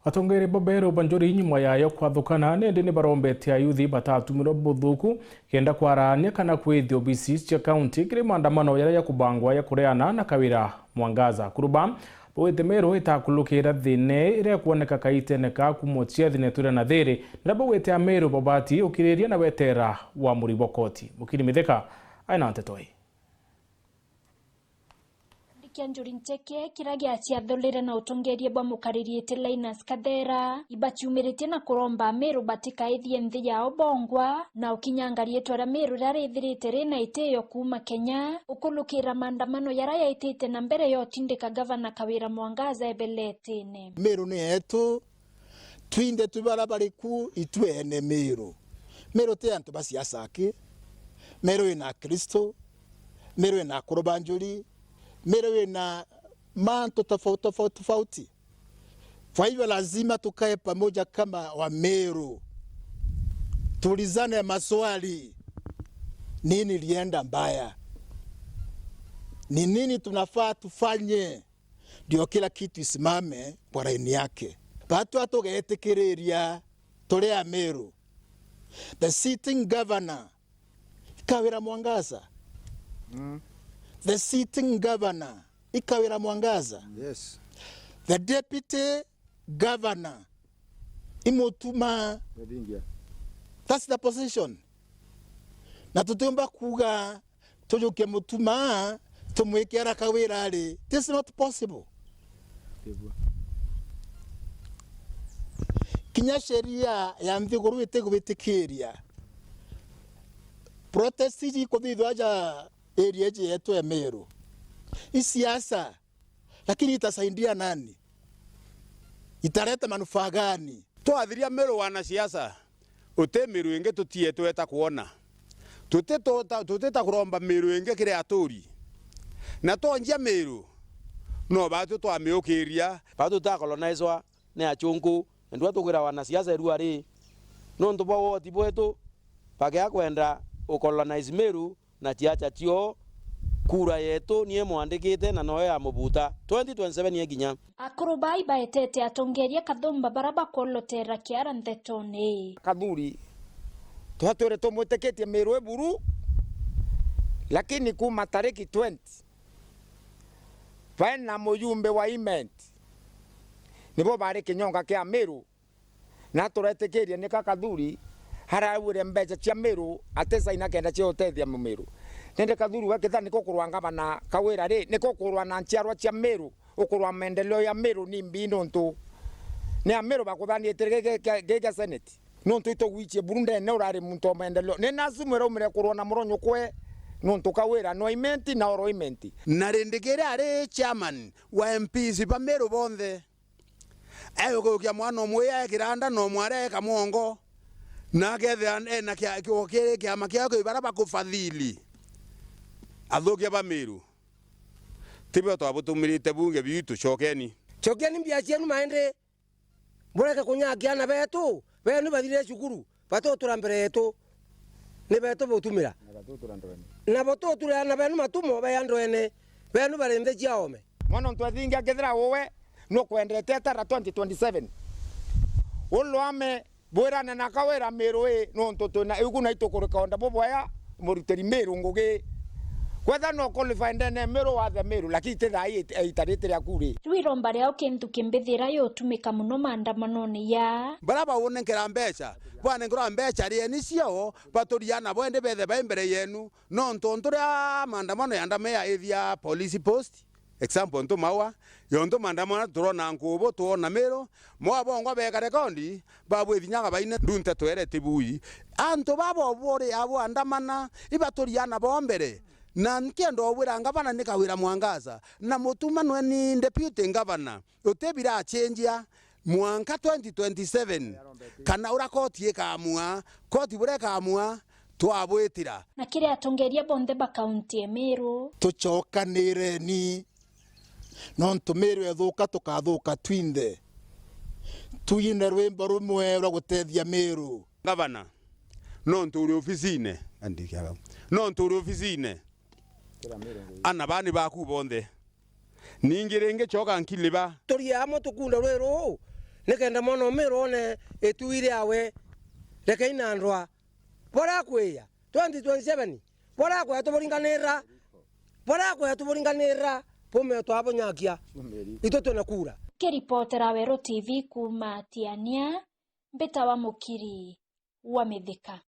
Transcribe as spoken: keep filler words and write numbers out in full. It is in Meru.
Atongeria ba Meru ba Njuri nyuma yayo kwathukana, nindi ni barombete ayuthi batatumirwe buthuku kenda kwarania kana kwithia obisi cia kaunti kiri maandamano jaria jakubangwa ja kureana na Kawira Mwangaza. Akuru ba baugite Meru itakulukira thina iria ikwoneka kaitene ka kuuma ciathine twira na thiri, na baugite Ameru babati ukiriria na wetera wa muribokoti. Mukiri Mithika aina nteto ii. Gikundi kia Njuri Ncheke kiria giaciathurire na utongeria bwa mukariritie Linus Kathera, ibaciumiritie na kuromba Ameru batikaithie nthi yao bongwa, na ukinyanga riitwa ria Meru riria rithirite rina itio kuuma Kenya, ukulukira maandamano jaria jaitite na mbere ya utindika Gavana Kawira Mwangaza ebeletine. Meru ni yetu, twinthe twi baria bari ku, itwi ene Meru. Meru ti antu ba siasa aki. Meru ina Akristo, Meru ina akuru ba Njuri, Meru ina mantu tofauti, tofauti, tofauti. Kwa hivyo lazima tukae pamoja kama Wameru, tuulizane maswali, nini ilienda mbaya? Ni nini tunafaa tufanye ndio kila kitu isimame kwa laini yake? Batu atugetikiriria turi Ameru, the sitting governor Kawira Mwangaza. Mm. The sitting governor i Kawira Mwangaza. Yes. The deputy governor i Mutuma. That's the position. Na tutiumba kuuga tujukie Mutuma tumwike ara Kawira ari. This is not possible. Kinya sheria ya nthiguru itigwitikiria protest iji kuthithwa ja area iji yetu ya Meru. I siasa, lakini itasaidia nani? Italeta manufaa gani? Twathiria Meru wanasiasa, uti Meru ingi tutietweta kwona. Tutitota-, tutita kuromba Meru ingi kiri aturi. Na twonjia Meru, no batu twamiukiria. Batu tutakolonizwa ni achunku, na ndua tukwira wanasiasa irua ri, nontu bwa woti bwetu, bakea kwenda ukolonize Meru, na ciacha cio, kura yetu nie mwandikite na noyo ya mubuta twenty twenty-seven yekinya. Akuru bai baetete atongeria Kathumba bara bakwolotera kiara ntetone. Kathuri, twatwire tumwitikitie Meru iburu, lakini kuma tariki twenty, baina mujumbe wa Imenti, nibo bari kinyonga kia Meru, na turetikiria nika Kathuri arauire mbeca cia Meru atisaina kenda cia utethia Mumeru. Nindi Kathuri we kitha niko kurwa ngavana Kawira ri, niko kurwa na nchiarwa cia Meru, ukurwa maendeleo ya Meru ni mbi nontu ni Ameru bakuthanitie gigi kia, gigi kia Senate. Nontu itugwichie buru ndene urari muntu wa maendeleo. Ni nasu mwira umire kurwa na muronyo kwe nontu Kawira no Imenti na oro Imenti. Na rindi kiria ari chairman wa M Ps ba Meru bonthe, egukia mwana umwe ae kiranda na umwe aria eka mwongo, na akethira ena kia-, kio-, kiri kiama kiao kiu baria bakufadhili athukia ba Meru. Tibio twabutumirite bunge biu, tucokeni. Cokeni mbia cienu maende, bureke kunyakia ana betu, benu bathire cukuru. Batutura mbere yetu, ni betu butumira. Na batutura ndwene. Na batutura na benu matumo be andwene, benu bari nthi cia ome. Mwana untu ethingia kethira uwe nukwendete etara twenty twenty-seven. Ulwame bwirane na Kawira Meru ii, nontu twina iu kuna itukurika onda bubwaya murutiri Meru ngugi. Kwetha no qualify ndene Meru wathe Meru, lakini ti thaa ii ita riti riaku ri. Riu iromba riao kintu kimbithira yutumika muno maandamanone ya. Baria baunenkera mbeca, bwanenkerwa mbeca rieni ciao, baturia nabo indi bethe bai mbere yenu. Nontu untu ria maandamano ya ndame ya ithia police post, example, ntu Maua, yontu maandamano turona Nkubu, tuona Meru, mwa bongwa beka rekondi, babwithinyaga baine ndu nteto ere tibui. Antu baba oburi abo andamana, ibaturia nabo mbere. Na nkienda obwira ngavana ni Kawira Mwangaza, na Mutuma nwe ni deputy ngavana. Uti birachenjia mwanka twenty twenty-seven, kana uria koti ikamua, koti buria ikamua, twabwitira. Na kiri atongeria bonthe ba kaunti ya Meru. Tucokanireni, nontu Meru ethuka, tukathuka twinthe. Twine rwimbo rumwe rwa gutethia Meru. Ngavana, nontu uri ofisine, andiki aba. Nontu uri ofisine, ana bani baku bonthe. Ningi ringi coka nkiliba. Turie amwe tukunde rwiru ruu, Nikenda mwana umiru one itui riawe. Rekei na ndwa. Boria akwia twenty twenty-seven, boria akwia tuburinganira, boria akwia tuburinganira, bume twabunyakia, itu twina kura. Kiripotera Weru T V kuuma Tiania, mbitawa Mukiri wa Mithika.